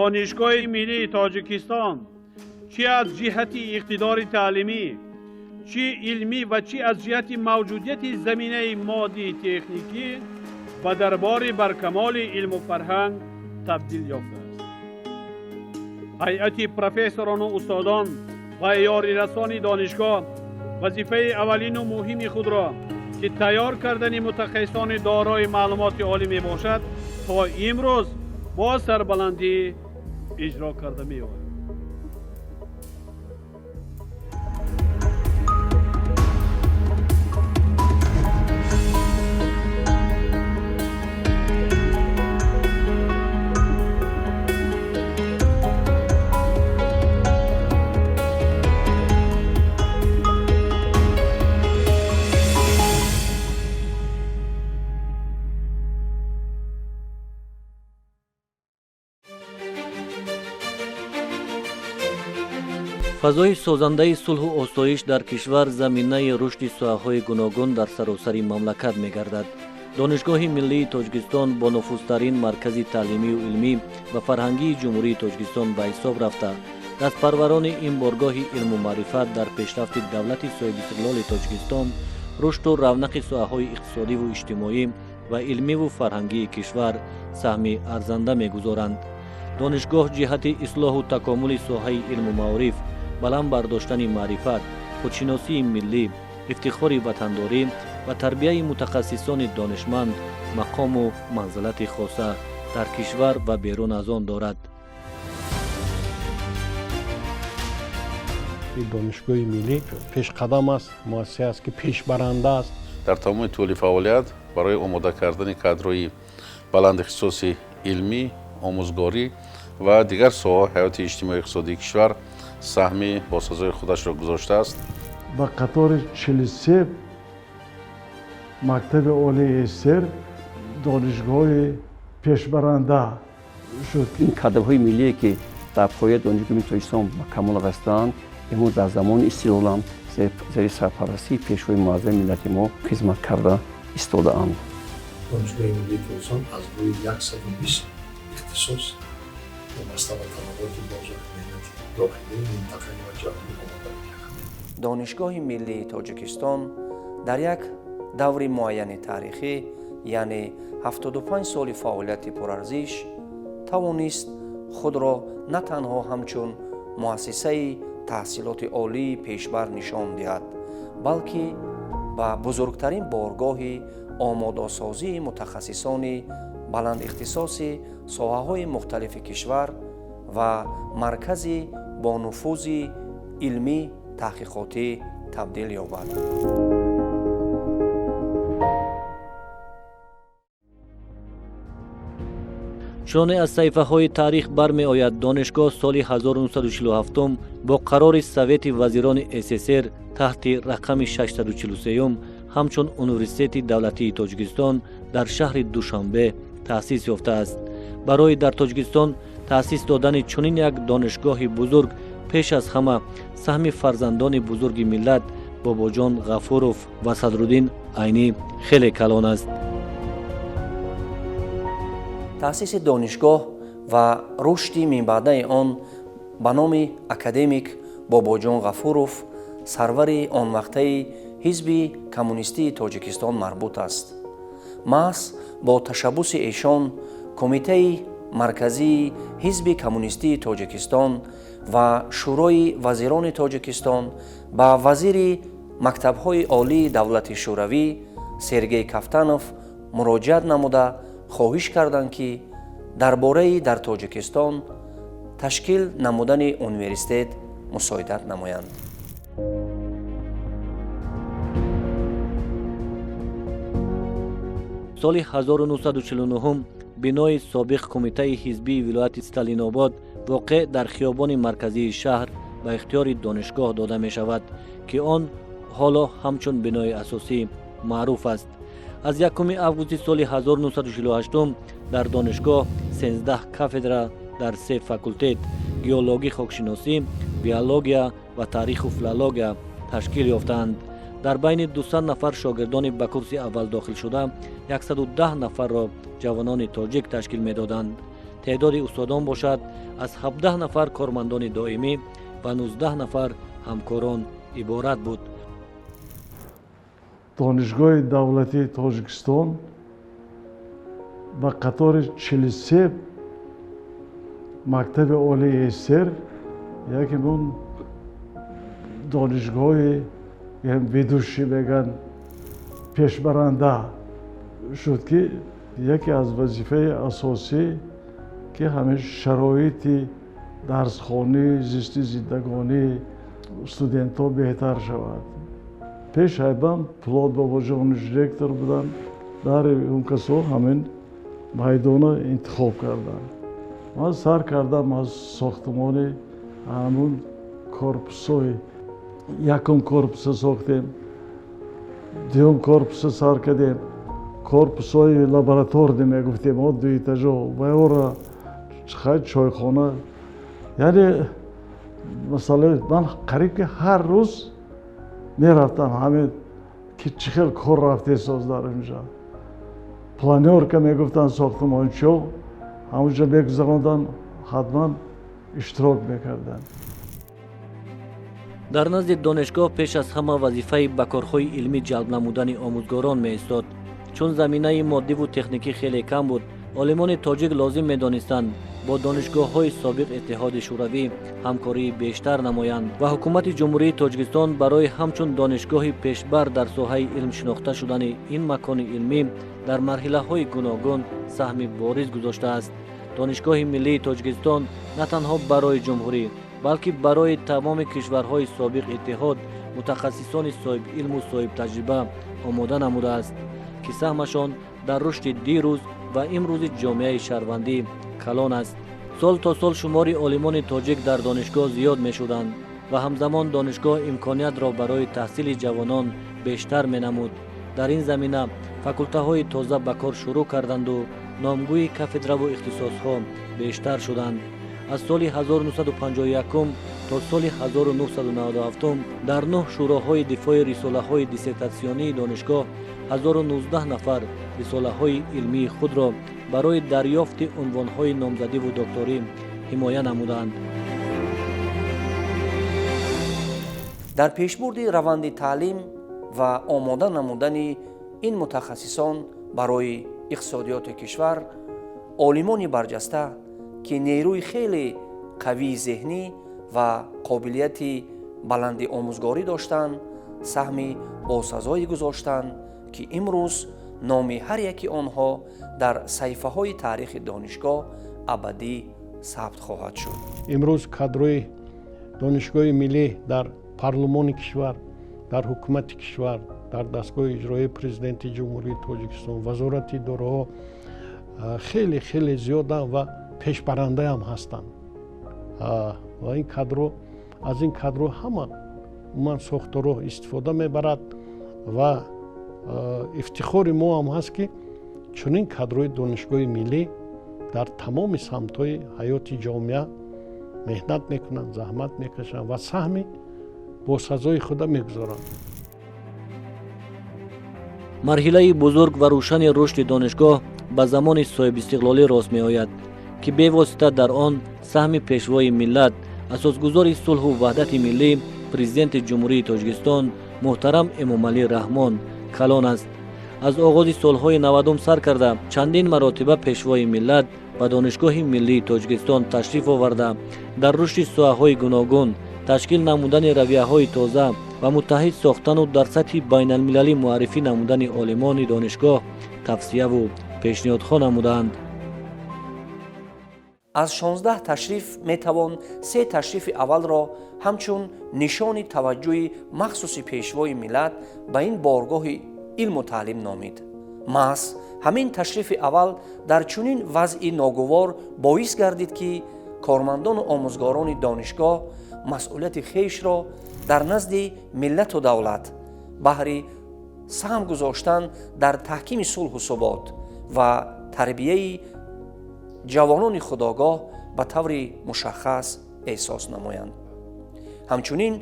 Донишгоҳи миллии Тоҷикистон чӣ аз ҷиҳати иқтидори таълимӣ, чӣ илмӣ ва чӣ аз ҷиҳати мавҷудияти заминаи моддии техникӣ ба дарбори баркамоли илму фарҳанг табдил ёфтааст. Ҳайати профессорону устодон ва ёрирасони донишгоҳ вазифаи аввалину муҳими худро, ки тайёр кардани мутахассисони дорои маълумоти олӣ мебошад, то имрӯз бо сарбаландӣ иҷро карда меояд. Фазои созандаи сулҳу осоиш дар кишвар заминаи рушди соҳаҳои гуногун дар саросари мамлакат мегардад. Донишгоҳи миллии Тоҷикистон бонуфузтарин маркази таълимию илмӣ ва фарҳангии Ҷумҳурии Тоҷикистон ба ҳисоб рафта, дастпарварони ин боргоҳи илму маърифат дар пешрафти давлати соҳибистиқлоли Тоҷикистон, рушду равнақи соҳаҳои иқтисодиву иҷтимоӣ ва илмиву фарҳангии кишвар саҳми арзанда мегузоранд. Донишгоҳ ҷиҳати ислоҳу такомули соҳаи илму маориф, баланд бардоштани маърифат, худшиносии миллӣ, ифтихори ватандорӣ ва тарбияи мутахассисони донишманд мақому манзилати хоса дар кишвар ва берун аз он дорад. Донишгоҳи миллӣ пешқадам аст, муассиса аст, ки пешбаранда аст. Дар тамоми тӯли фаъолият барои омода кардани кадрҳои баландихтисоси илмӣ, омӯзгорӣ ва дигар соҳаҳои ҳаёти иҷтимоию иқтисодии кишвар саҳми босазои худашро гузоштааст. Ба қатори 43 мактаби олии СССР донишгоҳи пешбаранда шуд. Ин кадрҳои миллие, ки дар пояи Донишгоҳи миллии Тоҷикистон ба камол расидаанд, имрӯз дар замони истиқлолам зери сарпарастии Пешвои муаззами миллати мо хизмат карда истодаанд. Донишгоҳи миллии Тоҷикистон аз рӯи 120 ихтисос вобаста ба талаботи бозори меҳнати дохилӣ, минтақавӣ ва ҷаҳонӣ омода мекард. Донишгоҳи миллии Тоҷикистон дар як даври муайяни таърихӣ, яъне 75 соли фаъолияти пурарзиш, тавонист худро на танҳо ҳамчун муассисаи таҳсилоти олии пешбар нишон диҳад, балки ба бузургтарин боргоҳи омодасозии мутахассисони баландихтисоси соҳаҳои мухталифи кишвар ва маркази бонуфузи илмӣ таҳқиқотӣ табдил ёбад. Чуноне аз саҳифаҳои таърих бармеояд, донишгоҳ соли 1947 бо қарори Совети вазирони СССР таҳти рақами 643 ҳамчун Университети давлатии Тоҷикистон дар шаҳри Душанбе таъсис ёфтааст. Барои дар Тоҷикистон таъсис додани чунин як донишгоҳи бузург пеш аз ҳама саҳми фарзандони бузурги миллат Бобоҷон Ғафуров ва Садруддин Айнӣ хеле калон аст. Таъсиси донишгоҳ ва рушди минбаъдаи он ба номи академик Бобоҷон Ғафуров, сарвари онвақтаи Ҳизби коммунистии Тоҷикистон, марбут аст. Маҳз бо ташаббуси эшон Кумитаи марказии Ҳизби коммунистии Тоҷикистон ва Шӯрои вазирони Тоҷикистон ба вазири мактабҳои олии давлати Шӯравӣ Сергей Кафтанов муроҷиат намуда, хоҳиш карданд, ки дар бораи дар Тоҷикистон ташкил намудани университет мусоидат намоянд. Соли 1949 бинои собиқ Кумитаи ҳизбии вилояти Сталинобод, воқеъ дар хиёбони марказии шаҳр, ба ихтиёри донишгоҳ дода мешавад, ки он ҳоло ҳамчун бинои асосӣ маъруф аст. Аз 1 августи соли 1948 дар донишгоҳ 13 кафедра дар се факултет: геологӣ, хокшиносӣ, биология ва таъриху филология ташкил ёфтаанд. Дар байни 200 нафар шогирдони ба курси аввал дохилшуда 110 нафарро ҷавонони тоҷик ташкил медоданд. Теъдоди устодон бошад, аз 17 нафар кормандони доимӣ ва 19 нафар ҳамкорон иборат буд. Донишгоҳи давлатии Тоҷикистон ба қатори 43 мактаби олии СССР яке он донишгоҳи ведущий меган, пешбаранда шуд, ки яке аз вазифаи асосӣ, ки ҳамин шароити дарсхонӣ, зисти зиндагонии студентҳо беҳтар шавад. Пеш ҳайбам Пулод Бобоҷонович ректор буданд. Дар он касо ҳамин майдона интихоб карданд. Ман сар кардам аз сохтмони ҳамун корпусҳои. Якум корпуса сохтем, дуюм корпуса сар кардем, корпусҳои лабораторный мегуфтем, о дуэтажо ваёра, хай, чойхона. Яъне, масалан, ман қариб ки ҳар рӯз мерафтам, ҳамин ки чӣ хел кор рафтесоз дар инҷа. Планёрка мегуфтанд сохтмончиҳо, ҳамонҷо мегузаронданд, ҳатман иштирок мекарданд. Дар назди донишгоҳ пеш аз ҳама вазифаи ба корҳои илмӣ ҷалб намудани омӯзгорон меистод. Чун заминаи моддиву техникӣ хеле кам буд, олимони тоҷик лозим медонистанд бо донишгоҳҳои собиқ Иттиҳоди Шӯравӣ ҳамкории бештар намоянд ва ҳукумати Ҷумҳурии Тоҷикистон барои ҳамчун донишгоҳи пешбар дар соҳаи илм шинохта шудани ин макони илмӣ дар марҳилаҳои гуногун саҳми бориз гузоштааст. Донишгоҳи миллии Тоҷикистон на танҳо барои ҷумҳурӣ, балки барои тамоми кишварҳои собиқ иттиҳод мутахассисони соҳибилму соҳибтаҷриба омода намудааст, ки саҳмашон дар рушди дирӯз ва имрӯзи ҷомеаи шаҳрвандӣ калон аст. Сол то сол шумори олимони тоҷик дар донишгоҳ зиёд мешуданд ва ҳамзамон донишгоҳ имкониятро барои таҳсили ҷавонон бештар менамуд. Дар ин замина факултаҳои тоза ба кор шурӯъ карданду номгӯи кафедраву ихтисосҳо бештар шуданд. Аз соли 1951 то соли 1997 дар нӯҳ шӯроҳои дифои рисолаҳои диссертатсионии донишгоҳ 1019 нафар рисолаҳои илмии худро барои дарёфти унвонҳои номзадиву докторӣ ҳимоя намуданд. Дар пешбурди раванди таълим ва омода намудани ин мутахассисон барои иқтисодиёти кишвар олимони барҷаста, ки нерӯи хеле қавии зеҳнӣ ва қобилияти баланди омӯзгорӣ доштанд, саҳми босазое гузоштанд, ки имрӯз номи ҳар яки онҳо дар саҳифаҳои таърихи донишгоҳ абадӣ сабт хоҳад шуд. Имрӯз кадрои Донишгоҳи миллӣ дар парлумони кишвар, дар ҳукумати кишвар, дар дастгоҳи иҷроии Президенти Ҷумҳурии Тоҷикистон, вазорати идораҳо хеле хеле зиёданд ва пешбарандаам ҳастанд. Ва ин кадро, аз ин кадро ҳама умуман сохторҳо истифода мебарад ва ифтихори мо ҳам ҳаст, ки чунин кадрои Донишгоҳи миллӣ дар тамоми самтҳои ҳаёти ҷомеа меҳнат мекунанд, заҳмат мекашанд ва саҳми босазои худа мегузоранд. Марҳилаи бузург ва рӯшани рушди донишгоҳ ба замони соҳибистиқлолӣ рост меояд, ки бевосита дар он саҳми Пешвои миллат, асосгузори сулҳу ваҳдати миллӣ, Президенти Ҷумҳурии Тоҷикистон муҳтарам Эмомалӣ Раҳмон калон аст. Аз оғози солҳои 90-ум сар карда чандин маротиба Пешвои миллат ба Донишгоҳи миллии Тоҷикистон ташриф оварда, дар рушди соҳаҳои гуногун, ташкил намудани равияҳои тоза ва муттаҳид сохтану дар сатҳи байналмилалӣ муаррифӣ намудани олимони донишгоҳ тавсияву пешниҳодҳо намуданд. Аз 16 ташриф метавон се ташрифи аввалро ҳамчун нишони таваҷҷӯҳи махсуси Пешвои миллат ба ин боргоҳи илму таълим номид. Маҳз ҳамин ташрифи аввал дар чунин вазъи ногувор боис гардид, ки кормандону омӯзгорони донишгоҳ масъулияти хешро дар назди миллату давлат баҳри саҳм гузоштан дар таҳкими сулҳу субот ва тарбияи ҷавонони худогоҳ ба таври мушаххас эҳсос намоянд. Ҳамчунин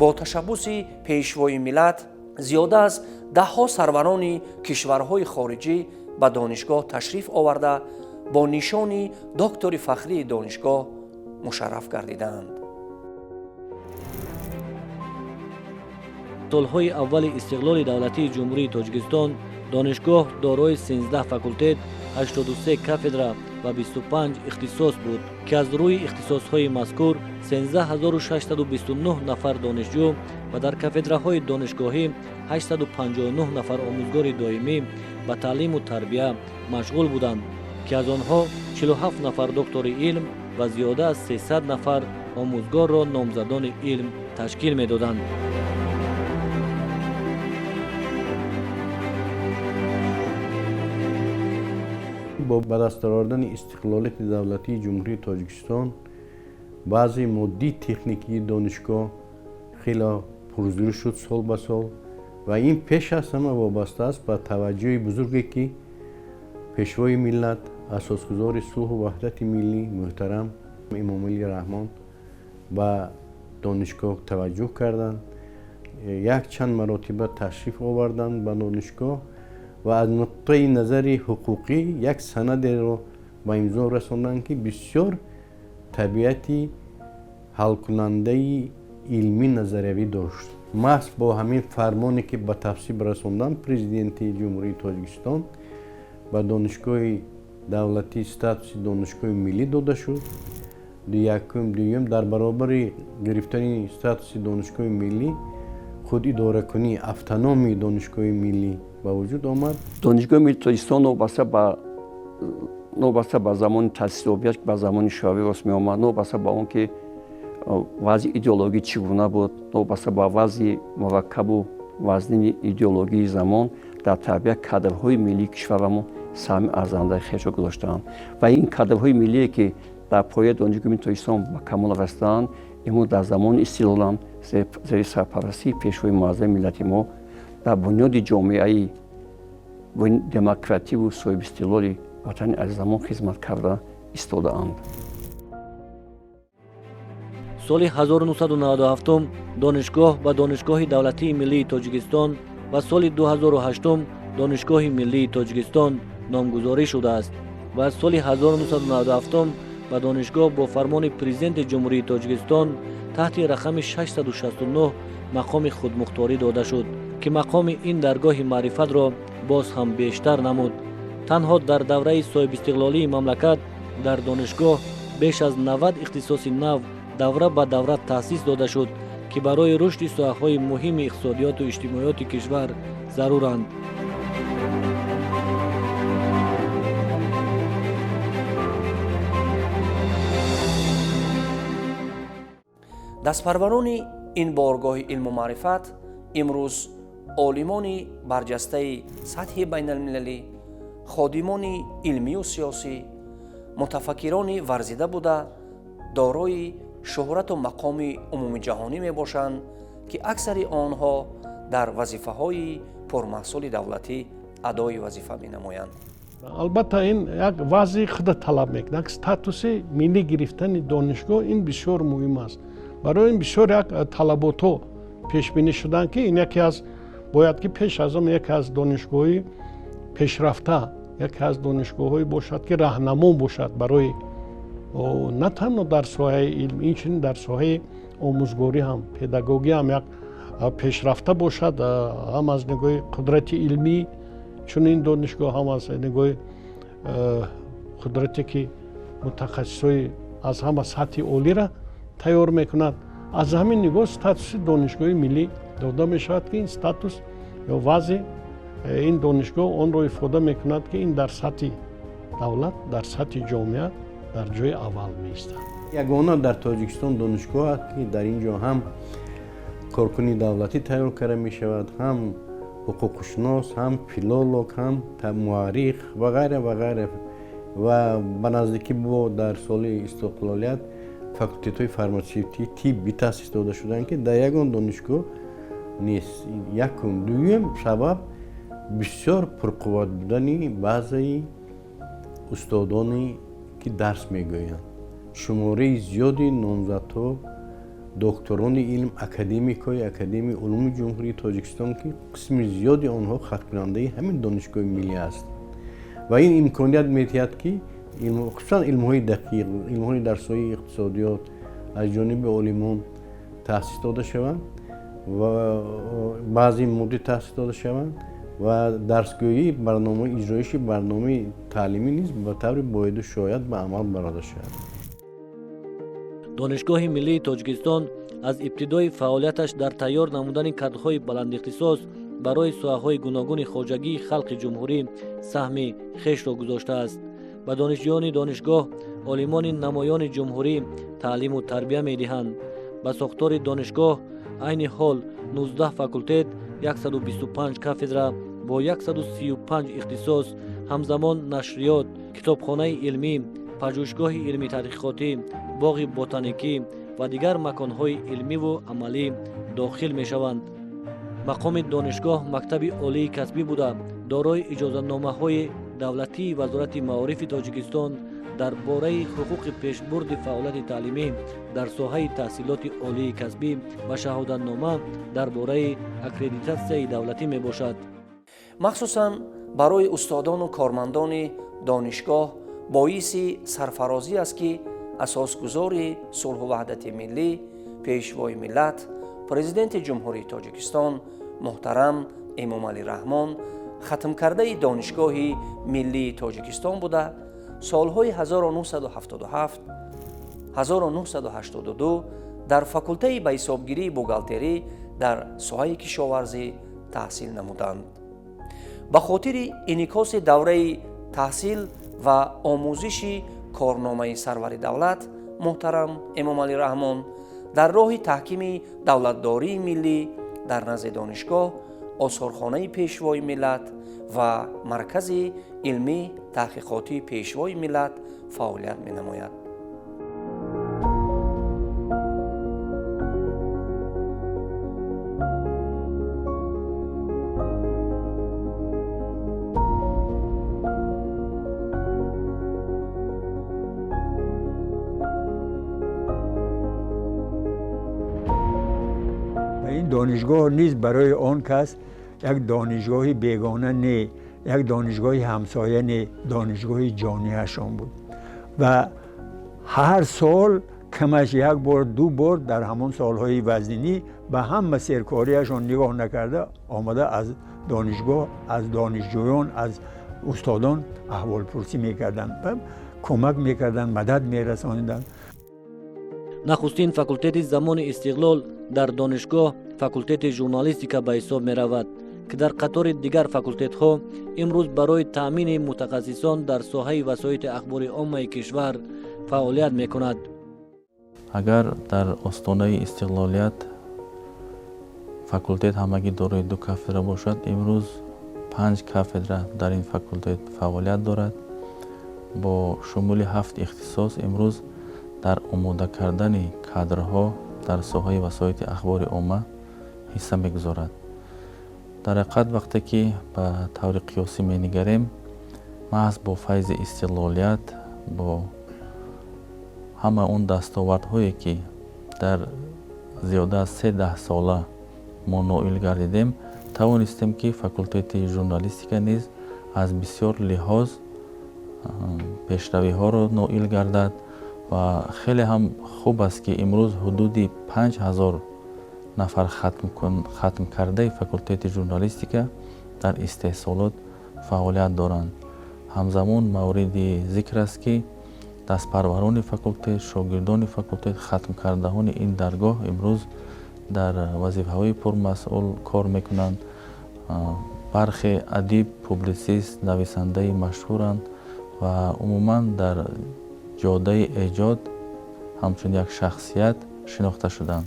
бо ташаббуси Пешвои миллат зиёда аз даҳҳо сарварони кишварҳои хориҷӣ ба донишгоҳ ташриф оварда, Бо нишони доктори фахрии донишгоҳ мушарраф гардидаанд. Солҳои аввали истиқлоли давлатии Ҷумҳурии Тоҷикистон донишгоҳ дорои 13 факултет, 83 кафедра ва 25 ихтисос буд, ки аз рӯи ихтисосҳои мазкур 13629 нафар донишҷӯ ва дар кафедраҳои донишгоҳӣ 859 нафар омӯзгори доимӣ ба таълиму тарбия машғул буданд, ки аз онҳо 47 нафар доктори илм ва зиёда аз 300 нафар омӯзгорро номзадони илм ташкил медоданд. Бо ба даст овардани истиқлолияти давлатии Ҷумҳурии Тоҷикистон баъзе моддии техникии донишгоҳ хеле пурзӯр шуд сол ба сол, ва ин пеш аз ҳама вобаста аст ба таваҷҷӯҳи бузурге, ки Пешвои миллат, асосгузори сулҳу ваҳдати миллӣ муҳтарам Эмомалӣ Раҳмон ба донишгоҳ таваҷҷӯҳ карданд, якчанд маротиба ташриф оварданд ба донишгоҳ ва аз нуқтаи назари ҳуқуқӣ як санадеро ба имзо расонданд, ки бисёр табиати ҳалкунандаи илмӣ назариявӣ дошт. Маҳз бо ҳамин фармоне, ки ба тасвиб расонданд Президенти Ҷумҳурии Тоҷикистон, ба донишгоҳи давлатӣ статуси донишгоҳи миллӣ дода шуд. Якум, дуюм, дар баробари гирифтани статуси донишгоҳи миллӣ худидоракунӣ, автономии донишгоҳи миллӣ ба вуҷуд омад. Донишгоҳи миллии Тоҷикистон новобаста ба замони таъсисёбиаш, ба замони Шӯравӣ рост меомад, новобаста ба он ки вазъи идеологӣ чӣ гуна буд, новобаста ба вазъи мураккабу вазнини идеологии замон, дар тарбия кадрҳои миллии кишварамон саҳми арзандаи хешро гузоштаанд. Ва ин кадрҳои миллие, ки дар пояи Донишгоҳи миллии Тоҷикистон ба камол расидаанд, имрӯз дар замони истиқлолам зери сарпарастии Пешвои муаззами миллати мо дар бунёди ҷомеаи демокративу соҳибистиқлоли ватани азизамон хизмат карда истодаанд. Соли 1997 донишгоҳ ба Донишгоҳи давлатии миллии Тоҷикистон ва соли 2008 Донишгоҳи миллии Тоҷикистон номгузорӣ шудааст ва аз соли 1997 ба донишгоҳ бо фармони Президенти Ҷумҳурии Тоҷикистон таҳти рақами 669 мақоми худмухторӣ дода шуд, ки мақоми ин даргоҳи маърифатро боз ҳам бештар намуд. Танҳо дар давраи соҳибистиқлолии мамлакат дар донишгоҳ беш аз 90 ихтисоси нав давра ба давра таъсис дода шуд, ки барои рушди соҳаҳои муҳими иқтисодиёту иҷтимоиёти кишвар заруранд. Дастпарварони ин боргоҳи илму маърифат имрӯз олимони барҷастаи сатҳи байналмилалӣ, ходимони илмию сиёсӣ, мутафаккирони варзида буда, дорои шӯҳрату мақоми умумиҷаҳонӣ мебошанд, ки аксари онҳо дар вазифаҳои пурмаҳсули давлатӣ адои вазифа менамоянд. Албатта, ин як вазъи худа талаб мекунад. Як статуси миллӣ гирифтани донишгоҳ ин бисёр муҳим аст. Барои ин бисёр як талаботҳо пешбинӣ шуданд, ки ин яке аз бояд ки пеш аз он яке аз донишгоҳи пешрафта, яке аз донишгоҳҳое бошад, ки раҳнамо бошад барои на танҳо дар соҳаи илм, инчунин дар соҳаи омӯзгорӣ ҳам, педагогӣ ҳам як пешрафта бошад, ҳам аз нигоҳи қудрати илмӣ чунин донишгоҳ, ҳам аз нигоҳи қудрате, ки мутахассисҳои аз ҳама сатҳи олиро тайёр мекунад. Аз ҳамин нигоҳ статуси донишгоҳи миллӣ дода мешавад, ки ин статус ё вазъи ин донишгоҳ онро ифода мекунад, ки ин дар сатҳи давлат, дар сатҳи ҷомеа дар ҷои аввал меистад. Ягона дар Тоҷикистон донишгоҳ аст, ки дар ин ҷо ҳам коркуни давлатӣ тайёр карда мешавад, ҳам ҳуқуқшинос, ҳам филолог, ҳам муаррих ва ғайра ва ғайра. Ва ба наздикӣ бо дар соли истиқлолият факултетҳои фарматсевтӣ, тиббӣ таъсис дода шуданд, ки дар ягон донишгоҳ нест. Якум. Дуюм сабаб бисёр пурқувват будани баъзеи устодоне, ки дарс мегӯянд, шумораи зиёди номзадҳо, докторони илм, академикҳои Академияи улуми Ҷумҳурии Тоҷикистон, ки қисми зиёди онҳо хаткунандаи ҳамин донишгоҳи миллӣ ҳастанд, ва ин имконият медиҳад, ки Хусусан илмҳои дақиқ, илмҳои дар соҳаи иқтисодиёт аз ҷониби олимон таъсис дода шаванд ва баъзе муддат таъсис дода шаванд ва дарсгӯӣ, барномаи иҷроиши барномаи таълимӣ низ ба таври бояду шояд ба амал барода шавад. Донишгоҳи миллии Тоҷикистон аз ибтидои фаъолияташ дар тайёр намудани кадрҳои баландихтисос барои соҳаҳои гуногуни хоҷагии халқи ҷумҳурӣ саҳми хешро гузоштааст. Ба донишҷӯёни донишгоҳ олимони намоёни ҷумҳурӣ таълиму тарбия медиҳанд. Ба сохтори донишгоҳ айни ҳол 19 факултет, 125 кафедра бо 135 ихтисос, ҳамзамон нашриёт, китобхонаи илмӣ, пажӯҳишгоҳи илмӣ тадқиқотӣ, боғи ботаникӣ ва дигар маконҳои илмиву амалӣ дохил мешаванд. Мақоми донишгоҳ мактаби олии касбӣ буда, дорои иҷозатномаҳои давлатии Вазорати маорифи Тоҷикистон дар бораи ҳуқуқи пешбурди фаъолияти таълимӣ дар соҳаи таҳсилоти олии касбӣ ва шаҳодатнома дар бораи аккредитатсияи давлатӣ мебошад. Махсусан барои устодону кормандони донишгоҳ боиси сарфарозӣ аст, ки асосгузори сулҳу ваҳдати миллӣ, Пешвои миллат, Президенти Ҷумҳурии Тоҷикистон муҳтарам Эмомалӣ Раҳмон хатмкардаи Донишгоҳи миллии Тоҷикистон буда, солҳои 1977, 1982 дар факултаи ба ҳисобгирии бухгалтерӣ дар соҳаи кишоварзӣ таҳсил намуданд. Ба хотири инъикоси давраи таҳсил ва омӯзиши корномаи сарвари давлат муҳтарам Эмомалӣ Раҳмон дар роҳи таҳкими давлатдории миллӣ дар назди донишгоҳ осорхонаи Пешвои миллат ва Маркази илмӣ таҳқиқотии Пешвои миллат фаъолият менамояд. Ин донишгоҳ низ барои он кас як донишгоҳи бегона не, як донишгоҳи ҳамсоя не, донишгоҳи ҷониашон буд ва ҳар сол камаш як бор, ду бор дар ҳамон солҳои вазнинӣ ба ҳама серкориашон нигоҳ накарда омада аз донишгоҳ, аз донишҷӯён, аз устодон аҳволпурсӣ мекарданд ва кӯмак мекарданд, мадад мерасониданд. Нахустин факултети замони истиқлол дар донишгоҳ факултети журналистика ба ҳисоб меравад, ки дар қатори дигар факултетҳо имрӯз барои таъмини мутахассисон дар соҳаи васоити ахбори оммаи кишвар фаъолият мекунад. Агар дар остонаи истиқлолият факултет ҳамагӣ дорои ду кафедра бошад, имрӯз панҷ кафедра дар ин факултет фаъолият дорад бо шумули ҳафт ихтисос. Имрӯз дар омода кардани кадрҳо дар соҳаи васоити ахбори омма ҳисса мегузорад. Дар ҳақиқат, вақте ки ба таври қиёсӣ менигарем, маҳз бо файзи истиқлолият, бо ҳама он дастовардҳое, ки дар зиёда аз се даҳсола мо ноил гардидем, тавонистем, ки факултети журналистика низ аз бисёр лиҳоз пешравиҳоро ноил гардад. Ва хеле ҳам хуб аст, ки имрӯз ҳудуди 5000 нафар хатмкардаи факултети журналистика дар истеҳсолот фаъолият доранд. Ҳамзамон мавриди зикр аст, ки дастпарварони факултет, шогирдони факултет, хатмкардаҳони ин даргоҳ имрӯз дар вазифаҳои пурмасъул кор мекунанд. Бархе адиб, публитсист, нависандаи машҳуранд ва умуман дар ҷодаи эҷод ҳамчун як шахсият шинохта шуданд.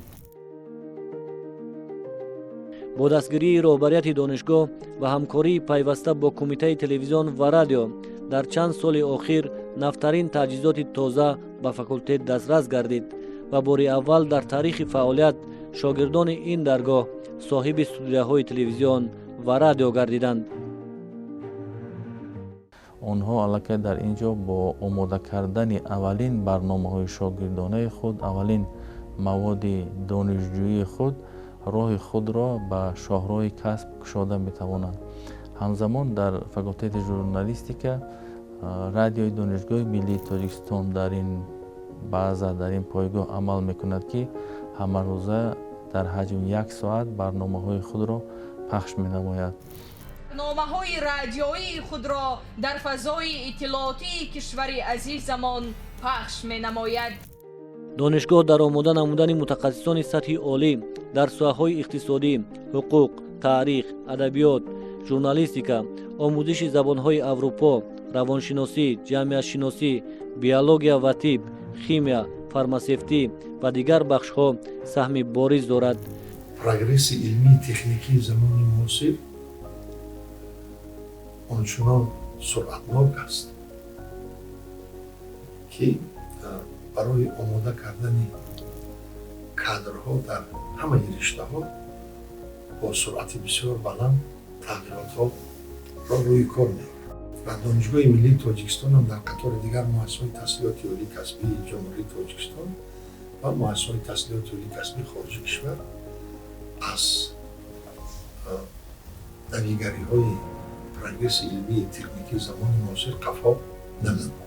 Бо дастгирии роҳбарияти донишгоҳ ва ҳамкории пайваста бо Кумитаи телевизион ва радио дар чанд соли охир навтарин таҷҳизоти тоза ба факултет дастрас гардид ва бори аввал дар таърихи фаъолият шогирдони ин даргоҳ соҳиби студияҳои телевизион ва радио гардиданд. Онҳо аллакай дар ин ҷо бо омода кардани аввалин барномаҳои шогирдонаи худ, аввалин маводи донишҷӯии худ роҳи худро ба шоҳроҳи касб кушода метавонанд. Ҳамзамон дар факултети журналистика Радиои Донишгоҳи Миллии Тоҷикистон дар ин база, дар ин пойгоҳ амал мекунад, ки ҳамарӯза дар ҳаҷми як соат барномаҳои худро пахш менамояд. Номаҳои радиоии худро дар фазои иттилоотии кишвари азизамон пахш менамояд. Донишгоҳ дар омода намудани мутахассисони сатҳи олӣ дар соҳаҳои иқтисодӣ, ҳуқуқ, таърих, адабиёт, журналистика, омӯзиши забонҳои Аврупо, равоншиносӣ, ҷамъиятшиносӣ, биология ва тиб, химия, фармасевтӣ ва дигар бахшҳо саҳми бориз дорад. Прогресси илмии техникии замони муосир ончунон суръатнок аст, ки барои омода кардани кадрҳо дар ҳамаи риштаҳо бо суръати бисёр баланд тағйиротҳоро рӯи кор меорад ва Донишгоҳи Миллии Тоҷикистонам дар қатори дигар муассисаҳои таҳсилоти олии касбии Ҷумҳурии Тоҷикистон ва муассисаҳои таҳсилоти олии касбии хориҷи кишвар аз навигариҳои прогресси илмии техникии замони муосир қафо намемонад.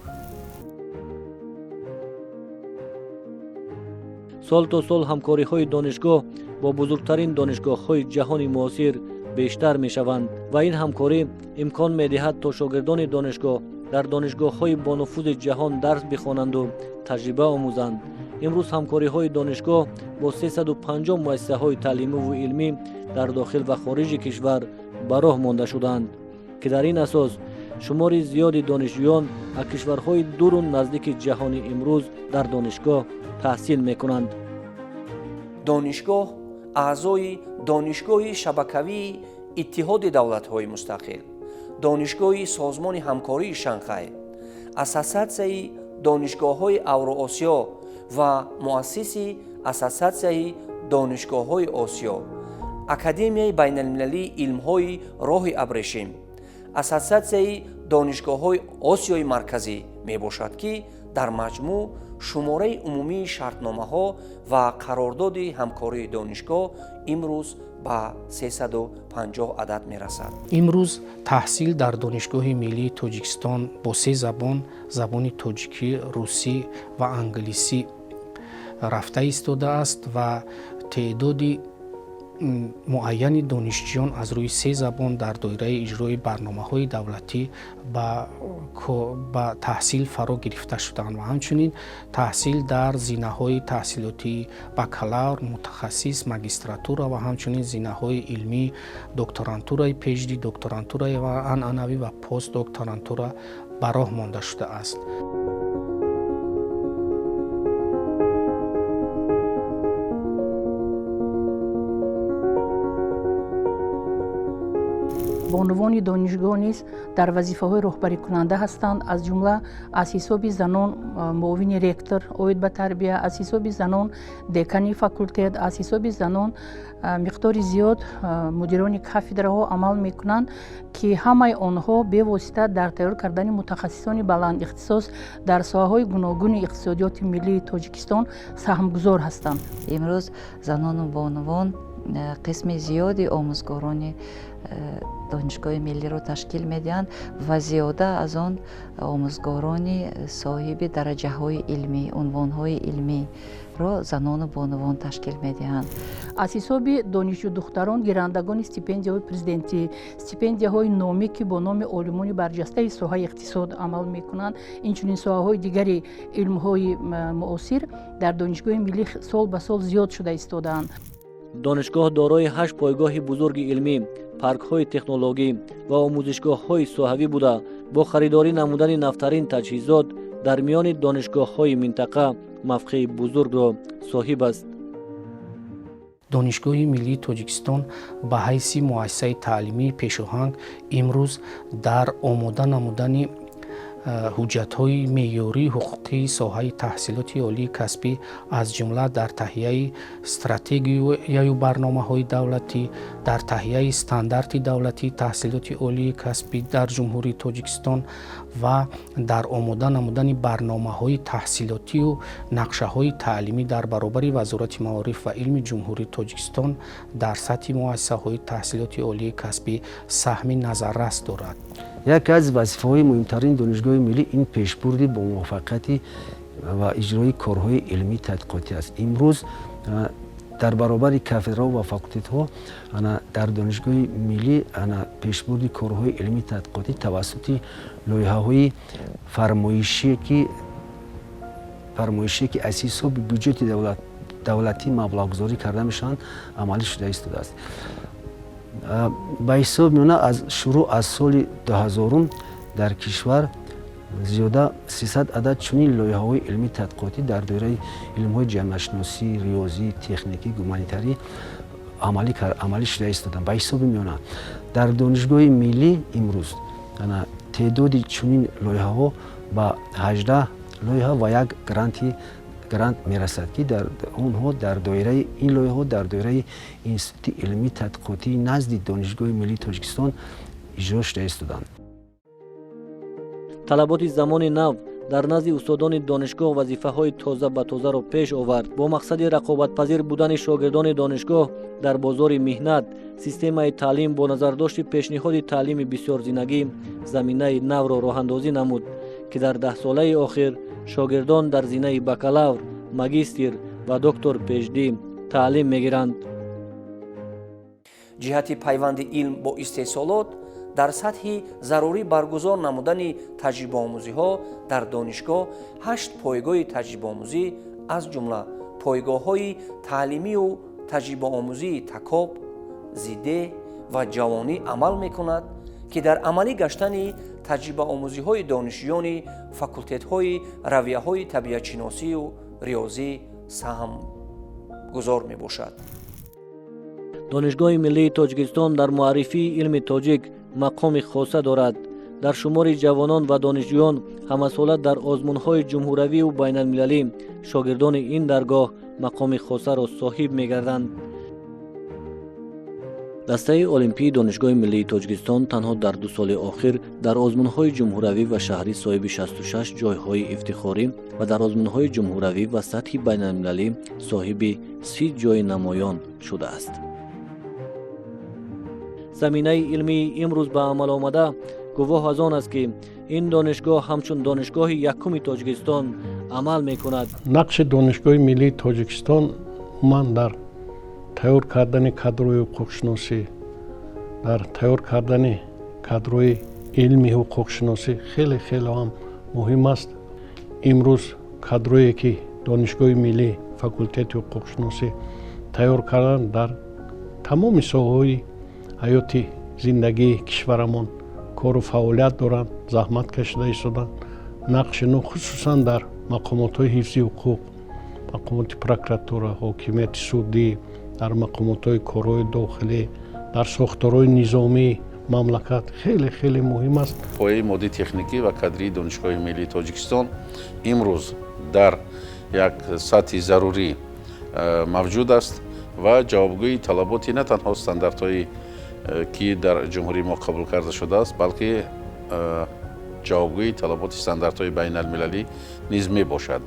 Сол то сол ҳамкориҳои донишгоҳ бо бузургтарин донишгоҳҳои ҷаҳони муосир бештар мешаванд ва ин ҳамкорӣ имкон медиҳад, то шогирдони донишгоҳ дар донишгоҳҳои бонуфузи ҷаҳон дарс бихонанду таҷриба омӯзанд. Имрӯз ҳамкориҳои донишгоҳ бо 350 муассисаҳои таълимиву илмӣ дар дохил ва хориҷи кишвар ба роҳ монда шудаанд, ки дар ин асос шумори зиёди донишҷӯён аз кишварҳои дуру наздики ҷаҳони имрӯз дар донишгоҳ таҳсил мекунанд. Донишгоҳ аъзои Донишгоҳи шабакавии Иттиҳоди Давлатҳои Мустақил, Донишгоҳи Созмони Ҳамкории Шанхай, Ассотсиатсияи донишгоҳҳои Авроосиё ва муассиси Ассотсиатсияи донишгоҳҳои Осиё, Академияи байналмилалии илмҳои роҳи абрешим, Ассотсиатсияи донишгоҳҳои Осиёи Марказӣ мебошад, ки дар маҷмӯъ шумораи умумии шартномаҳо ва қарордоди ҳамкории донишгоҳ имрӯз ба 350 адад мерасад. Имрӯз таҳсил дар Донишгоҳи Миллии Тоҷикистон бо се забон: забони тоҷикӣ, русӣ ва англисӣ рафта истодааст ва теъдоди муайяни донишҷӯён аз рӯи се забон дар доираи иҷрои барномаҳои давлатӣ ба таҳсил фаро гирифта шуданд ва ҳамчунин таҳсил дар зинаҳои таҳсилотии бакалавр, мутахассис, магистратура ва ҳамчунин зинаҳои илмии докторантураи PhD, докторантураи анъанавӣ ва постдокторантура ба роҳ монда шудааст. Бонувони донишгоҳ низ дар вазифаҳои роҳбарикунанда ҳастанд. Аз ҷумла аз ҳисоби занон муовини ректор оид ба тарбия, аз ҳисоби занон декани факултет, аз ҳисоби занон миқдори зиёд мудирони кафедраҳо амал мекунанд, ки ҳамаи онҳо бевосита дар тайёр кардани мутахассисони баландихтисос дар соҳаҳои гуногуни иқтисодиёти миллии Тоҷикистон саҳмгузор ҳастанд. Имрӯз занону бонувон қисми зиёди омӯзгорони Донишгоҳи Миллиро ташкил медиҳанд ва зиёда аз он омӯзгорони соҳиби дараҷаҳои илмӣ, унвонҳои илмиро занону бонувон ташкил медиҳанд. Аз ҳисоби донишҷӯ духтарон гирандагони стипендияҳои президентӣ, стипендияҳои номӣ, ки бо номи олимони барҷастаи соҳаи иқтисод амал мекунанд, инчунин соҳаҳои дигари илмҳои муосир дар Донишгоҳи Миллӣ сол ба сол зиёд шуда истодаанд. Донишгоҳ дорои ҳашт пойгоҳи бузурги илмӣ, паркҳои технологӣ ва омӯзишгоҳҳои соҳавӣ буда, бо харидорӣ намудани навтарин таҷҳизот дар миёни донишгоҳҳои минтақа мавқеи бузургро соҳиб аст. Донишгоҳи Миллии Тоҷикистон ба ҳайси муассисаи таълимии пешоҳанг имрӯз дар омода намудани ҳуҷҷатҳои меъёрии ҳуқуқии соҳаи таҳсилоти олии касбӣ, аз ҷумла дар таҳияи стратегияю барномаҳои давлатӣ, дар таҳияи стандарти давлатии таҳсилоти олии касбӣ дар Ҷумҳурии Тоҷикистон ва дар омода намудани барномаҳои таҳсилотию нақшаҳои таълимӣ дар баробари Вазорати маориф ва илми Ҷумҳурии Тоҷикистон дар сатҳи муассисаҳои таҳсилоти олии касбӣ саҳми назаррас дорад. Яке аз вазифаҳои муҳимтарини Донишгоҳи миллӣ ин пешбурди бо муваффақияти ва иҷрои корҳои илмии тадқиқотӣ аст. Имрӯз дар баробари кафедраҳо ва факултетҳо дар Донишгоҳи миллӣ пешбурди корҳои илмии тадқиқотӣ тавассути лоиҳаҳои фармоишие ки аз ҳисоби бюҷети давлатӣ маблағгузорӣ карда мешаванд, амалӣ шуда истодааст. Ба ҳисоб миёна аз шурӯъ аз соли 2000 дар кишвар зиёда 300 адад чунин лоиҳаҳои илмии тадқиқотӣ дар доираи илмҳои ҷамъиятшиносӣ, риёзӣ, техникӣ, гуманитарӣ амалӣ шуда истоданд. Ба ҳисоби миёна дар Донишгоҳи миллӣ имрӯз теъдоди чунин лоиҳаҳо ба 18 лоиҳа ва як грант мерасад, ки онҳо дар доираи ин лоиҳаҳо дар доираи Институти илмии тадқиқотии назди Донишгоҳи миллии Тоҷикистон иҷро шуда истоданд. Талаботи замони нав дар назди устодони донишгоҳ вазифаҳои тоза ба тозаро пеш овард. Бо мақсади рақобатпазир будани шогирдони донишгоҳ дар бозори меҳнат, системаи таълим бо назардошти пешниҳоди таълими бисёрзинагӣ заминаи навро роҳандозӣ намуд, ки дар даҳсолаи охир шогирдон дар зинаи бакалавр, магистр ва доктор PhD таълим мегиранд. Ҷиҳати пайванди илм бо истеҳсолот дар сатҳи зарурӣ баргузор намудани таҷрибаомӯзиҳо дар донишгоҳ 8 пойгоҳи таҷрибаомӯзӣ, аз ҷумла пойгоҳҳои таълимию таҷрибаомӯзии Такоб, Зидеҳ ва Ҷавонӣ амал мекунад, ки дар амалӣ гаштани таҷрибаомӯзиҳои донишҷӯёни факултетҳои равияҳои табиатшиносию риёзӣ саҳмгузор мебошад. Донишгоҳи миллии Тоҷикистон дар муаррифии илми тоҷик мақоми хоса дорад. Дар шумори ҷавонон ва донишҷӯён ҳамасола дар озмунҳои ҷумҳуравию байналмилалӣ шогирдони ин даргоҳ мақоми хосаро соҳиб мегарданд. Дастаи Олимпии Донишгоҳи миллии Тоҷикистон танҳо дар 2 соли охир дар озмунҳои ҷумҳуравӣ ва шаҳрӣ соҳиби 66 ҷойҳои ифтихорӣ ва дар озмунҳои ҷумҳуравӣ ва сатҳи байналмилалӣ соҳиби 30 ҷойи намоён шудааст. Заминаи илмии имрӯз ба амал омада гувоҳ аз он аст, ки ин донишгоҳ ҳамчун донишгоҳи якуми Тоҷикистон амал мекунад. Нақши Донишгоҳи миллии Тоҷикистон ман дар тайёр кардани кадрҳои ҳуқуқшиносӣ, дар тайёр кардани кадрҳои илми ҳуқуқшиносӣ хеле хеле ҳам муҳим аст. Имрӯз кадрҳое ки Донишгоҳи миллӣ факултети ҳуқуқшиносӣ тайёр кардан дар тамоми соҳаҳои ҳаёти зиндагии кишварамон кору фаъолият доранд, заҳмат кашида истоданд. Нақши но хусусан дар мақомотҳои ҳифзи ҳуқуқ, мақомоти прокуратура, ҳокимияти судӣ, дар мақомотҳои корҳои дохилӣ, дар сохторҳои низомии мамлакат хеле хеле муҳим аст. Пояи моддии техникӣ ва кадрии Донишгоҳи миллии Тоҷикистон имрӯз дар як сатҳи зарурӣ мавҷуд аст ва ҷавобгӯи талаботи на танҳо стандартҳои ки дар ҷумҳурии мо қабул карда шудааст, балки ҷавобгӯи талаботи стандартҳои байналмилалӣ низ мебошад.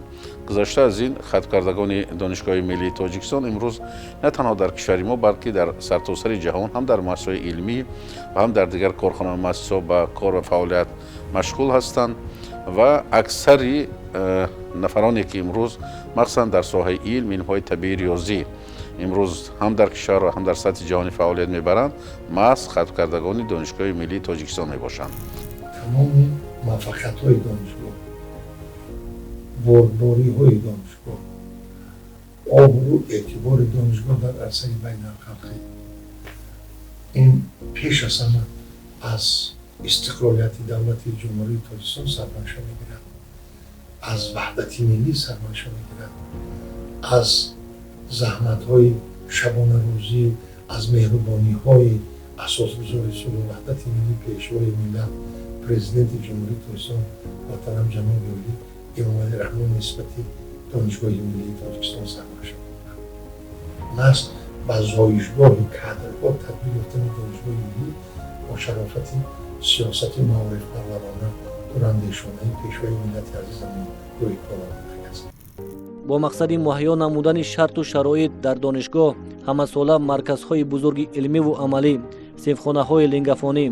Гузашта аз ин, хатмкардагони Донишгоҳи миллии Тоҷикистон имрӯз на танҳо дар кишвари мо, балки дар сартосари ҷаҳон ҳам дар муассисаҳои илмӣ ва ҳам дар дигар корхона ва муассисаҳо ба кор ва фаъолият машғул ҳастанд ва аксари нафароне ки имрӯз махсусан дар соҳаи илм, илмҳои табиӣ, риёзӣ имрӯз ҳам дар кишвар ва ҳам дар сатҳи ҷаҳонӣ фаъолият мебаранд, маҳз хатмкардагони Донишгоҳи миллии Тоҷикистон мебошанд. Тамоми муваффақиятҳои донишгоҳ, бурдбориҳои донишгоҳ, обрӯ эътибори донишгоҳ дар арсаи байналхалқӣ ин пеш аз ҳама аз истиқлолияти давлати Ҷумҳурии Тоҷикистон сарманша мегирад, аз ваҳдати миллӣ сарманша мегирад, аз заҳматҳои шабонарӯзӣ, аз меҳрубониҳои асосгузори сулҳу ваҳдати миллӣ, пешвои миллат, президенти Ҷумҳурии Тоҷикистон муҳтарам ҷаноби олӣ Эмомалӣ Раҳмон нисбати Донишгоҳи миллии Тоҷикистон сарманша мегирад. Маҳз ба зоишгоҳи кадрҳо табдил ёфтани Донишгоҳи миллӣ бо шарофати сиёсати маорифпарварона, дурандешонаи пешвои миллати азизамон рӯи кор омадааст. Бо мақсади муҳайё намудани шарту шароит дар донишгоҳ ҳамасола марказҳои бузурги илмиву амалӣ, синфхонаҳои лингафонӣ,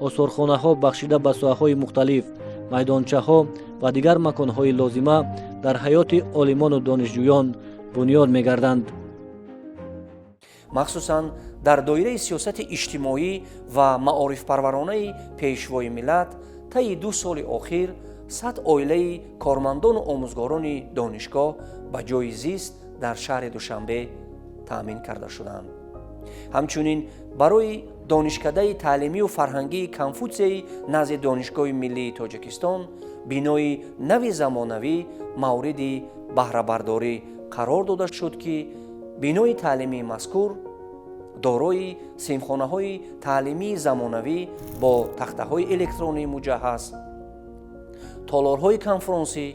Осорхонаҳо бахшида ба соҳаҳои мухталиф, майдончаҳо ва дигар маконҳои лозима дар ҳаёти олимону донишҷӯён бунёд мегарданд. Махсусан дар доираи сиёсати иҷтимоӣ ва маорифпарваронаи Пешвои миллат таи 2 соли охир 100 оилаи кормандону омӯзгорони донишгоҳ ба ҷойи зист дар шаҳри Душанбе таъмин карда шуданд. Ҳамчунин барои Донишкадаи таълимию фарҳангии Конфутсияи назди Донишгоҳи миллии Тоҷикистон бинои нави замонавӣ мавриди баҳрабардорӣ қарор дода шуд, ки бинои таълимии мазкур дорои синфхонаҳои таълимии замонавӣ бо тахтаҳои электронӣ муҷаҳҳаз, толорҳои конфронсӣ,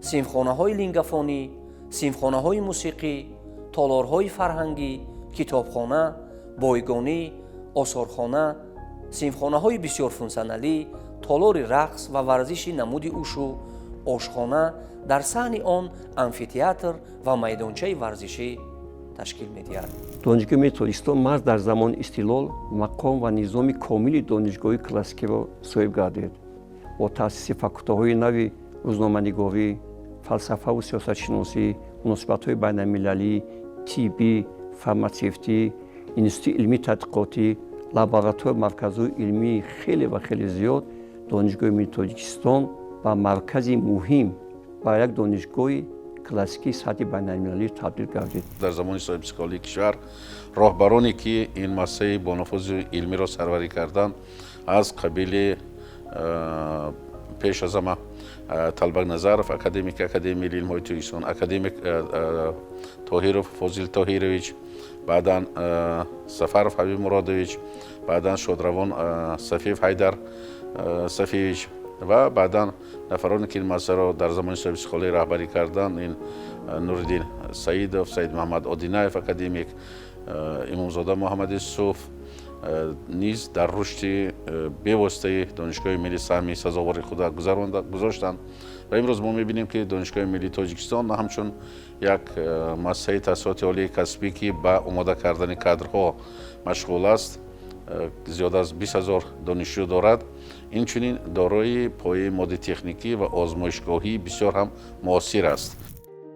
синфхонаҳои лингафонӣ, синфхонаҳои мусиқӣ, толорҳои фарҳангӣ, китобхона, бойгонӣ, осорхона, синфхонаҳои бисёрфунксионалӣ, толори рақс ва варзиши намуди ушу, ошхона, дар саҳни он амфитеатр ва майдончаи варзишӣ ташкил медиҳад. Донишгоҳи миллии Тоҷикистон маҳз дар замони истиқлол мақом ва низоми комили донишгоҳи классикиро соҳиб гардид. Бо таъсиси факултаҳои нави рӯзноманигорӣ, фалсафаву сиёсатшиносӣ, муносибатҳои байналмилалӣ, тиббӣ, фарматсевтӣ, институти илмии тадқиқотӣ, лаборатория, марказҳои илмии хеле ва хеле зиёд, Донишгоҳи миллии Тоҷикистон ба маркази муҳим, ба як донишгоҳи классикии сатҳи байналмилалӣ табдил гардид. Дар замони соҳибистиқлолии кишвар роҳбароне, ки ин муассисаи бонуфузи илмиро сарварӣ карданд, аз қабили пеш аз ҳама Талбак Назаров, академики Академияи миллии илмҳои Тоҷикистон, академик Тоҳиров Фозил Тоҳирович, баъдан Сафаров Ҳабиб Муродович, баъдан шодравон Сафиев Ҳайдар Сафиевич ва баъдан нафароне, ки ин муассисаро дар замони соҳибистиқлолӣ раҳбарӣ карданд, ин Нуриддин Саидов, Саид Муҳаммад Одинаев, академик Имомзода Муҳаммад Юсуф низ дар рушди бевоситаи Донишгоҳи миллӣ саҳми сазовори худа гузоштанд. Ва имрӯз мо мебинем, ки Донишгоҳи миллии Тоҷикистон на ҳамчун як муассисаи таҳсилоти олии касбӣ, ки ба омода кардани кадрҳо машғул аст, зиёда аз 20 000 донишҷӯ дорад, инчунин дорои пояи моддии техникӣ ва озмоишгоҳии бисёр ҳам муосир аст.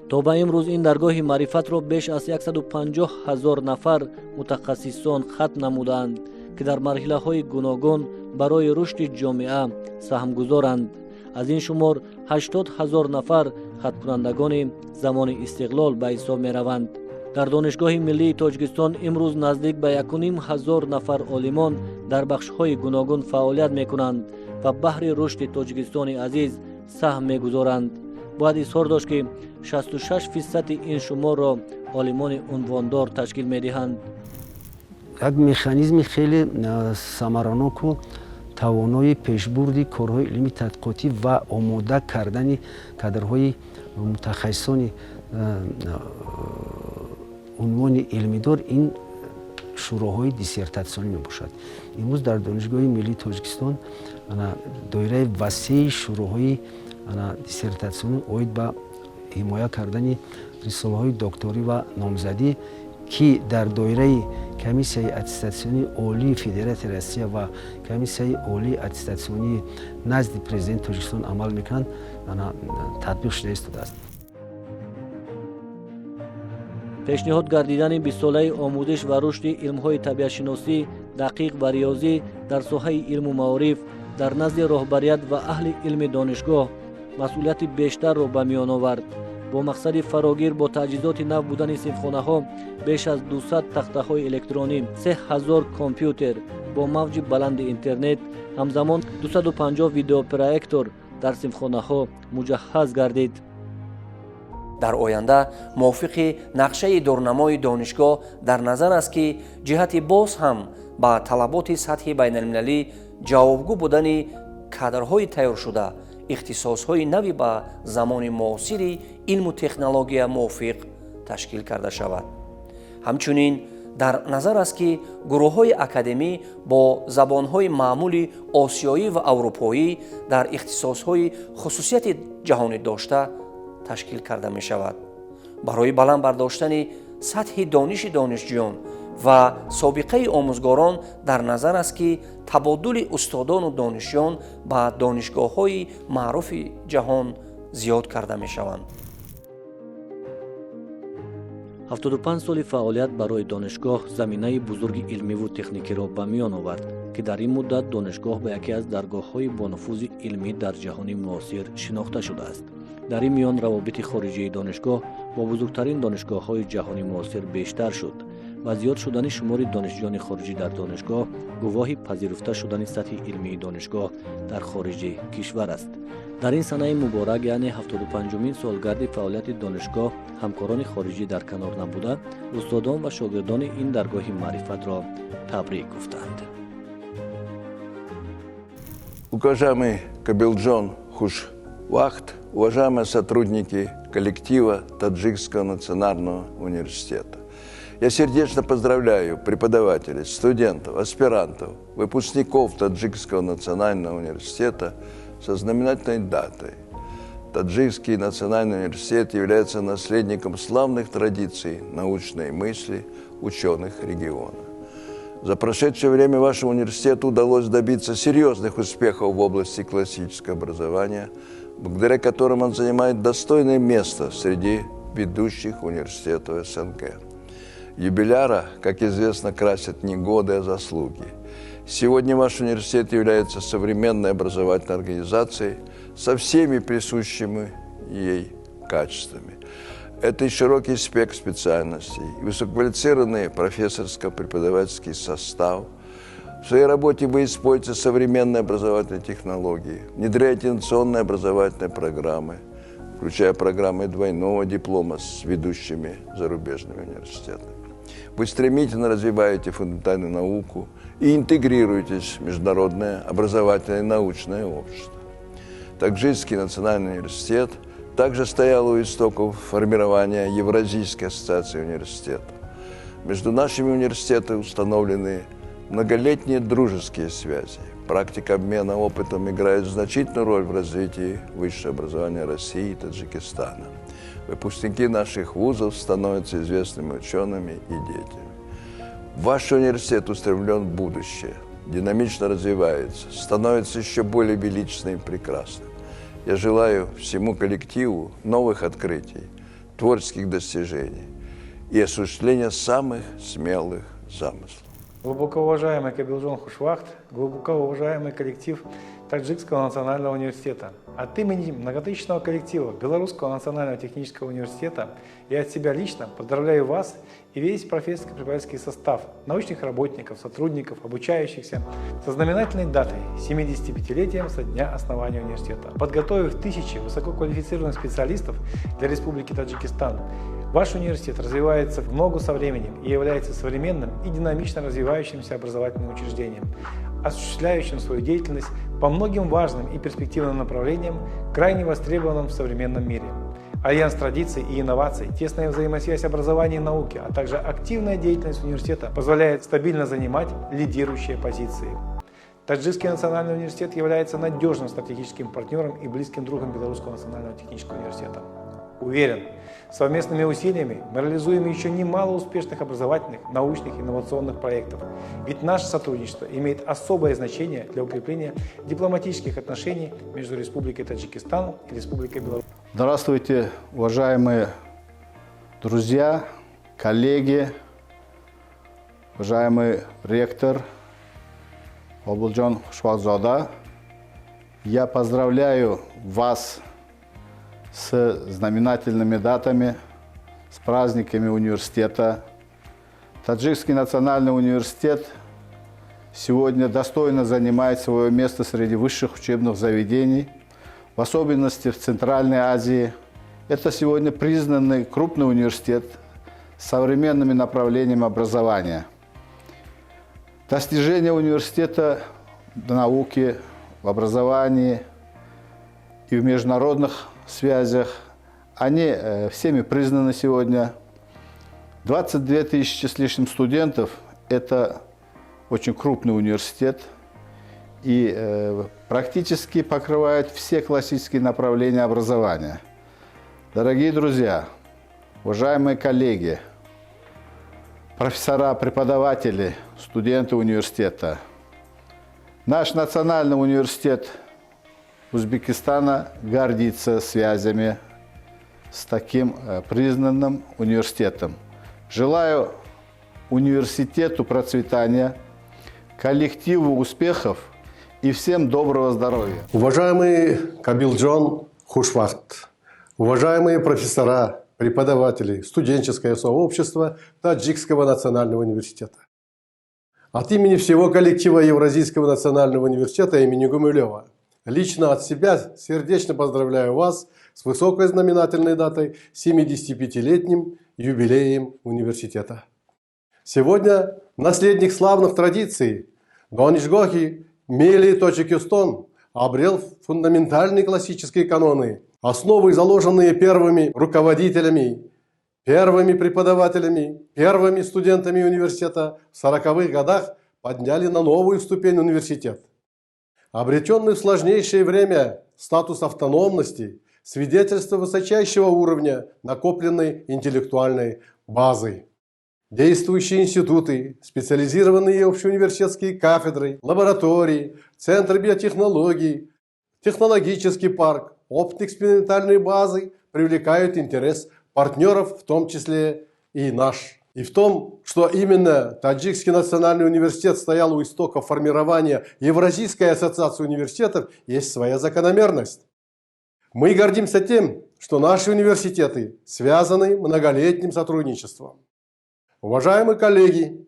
То ба имрӯз ин даргоҳи маърифатро беш аз 150 000 нафар мутахассисон хатм намудаанд, ки дар марҳилаҳои гуногун барои рушди ҷомеа саҳмгузоранд. Аз ин шумор 80 000 нафар хатмкунандагони замони истиқлол ба ҳисоб мераванд. Дар Донишгоҳи миллии Тоҷикистон имрӯз наздик ба 1500 нафар олимон дар бахшҳои гуногун фаъолият мекунанд ва баҳри рушди Тоҷикистони азиз саҳм мегузоранд. Бояд изҳор дошт, ки 66 фисади ин шуморро олимони унвондор ташкил медиҳанд. Як механизми хеле самараноку тавонои пешбурди корҳои илмии тадқиқотӣ ва омода кардани кадрҳои мутахассисони унвони илмидор ин шӯроҳои диссертатсионӣ мебошад. Имрӯз дар Донишгоҳи миллии Тоҷикистон доираи васеи шӯроҳои диссертатсионӣ оид ба ҳимоя кардани рисолаҳои докторӣ ва номзадӣ, ки дар доираи Комиссияи аттестатсионии олии Федератсияи Россия ва Комиссияи олии аттестатсионии назди Президенти Тоҷикистон амал мекунанд, татбиқ шуда истодааст. Пешниҳод гардидани бистсолаи омӯзиш ва рушди илмҳои табиатшиносӣ, дақиқ ва риёзӣ дар соҳаи илму маориф дар назди роҳбарият ва аҳли илми донишгоҳ масъулияти бештарро ба миён овард. Бо мақсади фарогир бо таҷҳизоти нав будани синфхонаҳо, беш аз 200 тахтаҳои электронӣ, 3000 компютер бо мавҷи баланди интернет, ҳамзамон 250 видеопроектор дар синфхонаҳо муҷаҳҳаз гардид. Дар оянда мувофиқи нақшаи дурнамои донишгоҳ дар назар аст, ки ҷиҳати боз ҳам ба талаботи сатҳи байналмилалӣ ҷавобгӯ будани кадрҳои тайёршуда, ихтисосҳои нави ба замони муосири илму технология мувофиқ ташкил карда шавад. Ҳамчунин дар назар аст, ки гурӯҳҳои академӣ бо забонҳои маъмули осиёӣ ва аврупоӣ дар ихтисосҳои хусусияти ҷаҳонӣ дошта ташкил карда мешавад. Барои баланд бардоштани сатҳи дониши донишҷӯён Ва собиқаи омӯзгорон дар назар аст, ки табодули устодону донишҷӯён ба донишгоҳҳои маъруфи ҷаҳон зиёд карда мешаванд. 75 соли фаъолият барои донишгоҳ заминаи бузурги илмиву техникиро ба миён овард, ки дар ин муддат донишгоҳ ба яке аз даргоҳҳои бонуфузи илмӣ дар ҷаҳони муосир шинохта шудааст. Дар ин миён равобити хориҷии донишгоҳ бо бузургтарин донишгоҳҳои ҷаҳони муосир бештар шуд ва зиёд шудани шумори донишҷӯёни хориҷӣ дар донишгоҳ гувоҳи пазируфта шудани сатҳи илмии донишгоҳ дар хориҷи кишвар аст. Дар ин санаи муборак, яъне 75-умин солгарди фаъолияти донишгоҳ, ҳамкорони хориҷӣ дар канор набуда, устодон ва шогирдони ин даргоҳи маърифатро табрик гуфтанд. Уважаемый Кобилджон Хушвахт, уважаемые сотрудники коллектива Таджикского национального университета. Я сердечно поздравляю преподавателей, студентов, аспирантов, выпускников Таджикского национального университета со знаменательной датой. Таджикский национальный университет является наследником славных традиций научной мысли ученых региона. За прошедшее время вашему университету удалось добиться серьезных успехов в области классического образования, благодаря которым он занимает достойное место среди ведущих университетов СНГ. Юбиляра, как известно, красят не годы, а заслуги. Сегодня ваш университет является современной образовательной организацией со всеми присущими ей качествами. Это и широкий спектр специальностей, и высококвалифицированный профессорско-преподавательский состав. В своей работе вы используете современные образовательные технологии, внедряете инновационные образовательные программы, включая программы двойного диплома с ведущими зарубежными университетами. Вы стремительно развиваете фундаментальную науку и интегрируетесь в международное образовательное и научное общество. Таджикский национальный университет также стоял у истоков формирования Евразийской ассоциации университетов. Между нашими университетами установлены многолетние дружеские связи. Практика обмена опытом играет значительную роль в развитии высшего образования России и Таджикистана. Выпускники наших вузов становятся известными учеными и деятелями. Ваш университет устремлен в будущее, динамично развивается, становится еще более величественным и прекрасным. Я желаю всему коллективу новых открытий, творческих достижений и осуществления самых смелых замыслов. Глубоко уважаемый Кобилджон Хушвахт, глубоко уважаемый коллектив Таджикского национального университета. От имени многотысячного коллектива Белорусского национального технического университета и от себя лично поздравляю вас и весь профессорско-преподавательский состав научных работников, сотрудников, обучающихся со знаменательной датой 75-летием со дня основания университета. Подготовив тысячи высококвалифицированных специалистов для Республики Таджикистан, ваш университет развивается в ногу со временем и является современным и динамично развивающимся образовательным учреждением, осуществляющим свою деятельность по многим важным и перспективным направлениям, крайне востребованным в современном мире. Альянс традиций и инноваций, тесная взаимосвязь образования и науки, а также активная деятельность университета позволяет стабильно занимать лидирующие позиции. Таджикский национальный университет является надежным стратегическим партнером и близким другом Белорусского национального технического университета. Уверен, совместными усилиями мы реализуем еще немало успешных образовательных, научных, инновационных проектов. Ведь наше сотрудничество имеет особое значение для укрепления дипломатических отношений между Республикой Таджикистан и Республикой Беларусь. Здравствуйте, уважаемые друзья, коллеги, уважаемый ректор Кобилджон Хушвахтзода. Я поздравляю вас с знаменательными датами, с праздниками университета. Таджикский национальный университет сегодня достойно занимает свое место среди высших учебных заведений, в особенности в Центральной Азии. Это сегодня признанный крупный университет с современными направлениями образования. Достижения университета в науке, в образовании и в международных связях, они всеми признаны сегодня. 22 тысячи с лишним студентов – это очень крупный университет и практически покрывает все классические направления образования. Дорогие друзья, уважаемые коллеги, Профессора, преподаватели, студенты университета. Наш национальный университет Узбекистана гордится связями с таким признанным университетом. Желаю университету процветания, коллективу успехов и всем доброго здоровья. Уважаемый Кабилджон Хушвахт, уважаемые профессора, преподаватели, студенческое сообщество Таджикского национального университета. От имени всего коллектива Евразийского национального университета имени Гумилева лично от себя сердечно поздравляю вас с высокой знаменательной датой 75-летним юбилеем университета. Сегодня наследник славных традиций Донишгохи Миллии Тоҷикистон обрел фундаментальные классические каноны, основы, заложенные первыми руководителями, первыми преподавателями, первыми студентами университета в 40-х годах подняли на новую ступень университет. Обретенный в сложнейшее время статус автономности – свидетельство высочайшего уровня накопленной интеллектуальной базы. Действующие институты, специализированные общеуниверситетские кафедры, лаборатории, центры биотехнологий, технологический парк, опытно-экспериментальные базы привлекают интерес партнеров, в том числе и наш. И в том, что именно Таджикский национальный университет стоял у истоков формирования Евразийской ассоциации университетов, есть своя закономерность. Мы гордимся тем, что наши университеты связаны многолетним сотрудничеством. Уважаемые коллеги,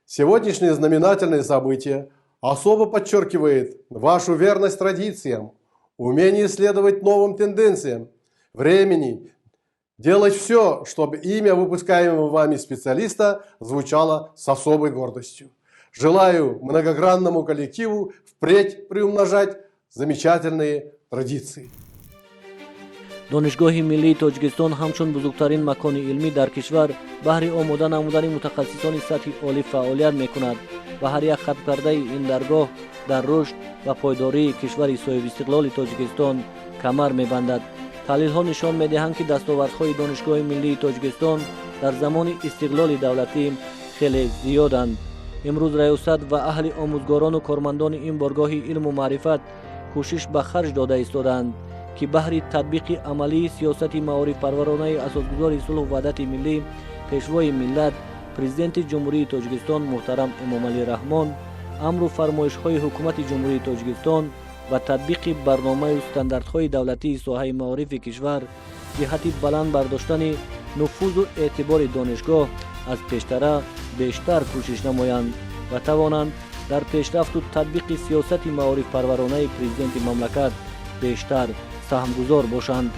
сегодняшнее знаменательное событие особо подчеркивает вашу верность традициям, умение следовать новым тенденциям, времени, делать все, чтобы имя выпускаемого вами специалиста звучало с особой гордостью. Желаю многогранному коллективу впредь приумножать замечательные традиции. Донишгоҳи миллии Тоҷикистон ҳамчун бузургтарин макони илмӣ дар кишвар баҳри омода намудани мутахассисони сатҳи олӣ фаъолият мекунад ва ҳар як хатмкардаи ин даргоҳ дар рушд ва пойдории кишвари соҳибистиқлоли Тоҷикистон камар мебандад. Таҳлилҳо нишон медиҳанд, ки дастовардҳои Донишгоҳи миллии Тоҷикистон дар замони истиқлоли давлатӣ хеле зиёданд. Имрӯз раёсат ва аҳли омӯзгорону кормандони ин боргоҳи илму маърифат кӯшиш ба харҷ дода истодаанд, ки баҳри татбиқи амалии сиёсати маорифпарваронаи асосгузори сулҳу ваҳдати миллӣ, Пешвои миллат, Президенти Ҷумҳурии Тоҷикистон муҳтарам Эмомалӣ Раҳмон, амру фармоишҳои Ҳукумати Ҷумҳурии Тоҷикистон ва татбиқи барномаю стандартҳои давлатии соҳаи маорифи кишвар ҷиҳати баланд бардоштани нуфузу эътибори донишгоҳ аз пештара бештар кӯшиш намоянд ва тавонанд дар пешрафту татбиқи сиёсати маорифпарваронаи президенти мамлакат бештар саҳмгузор бошанд.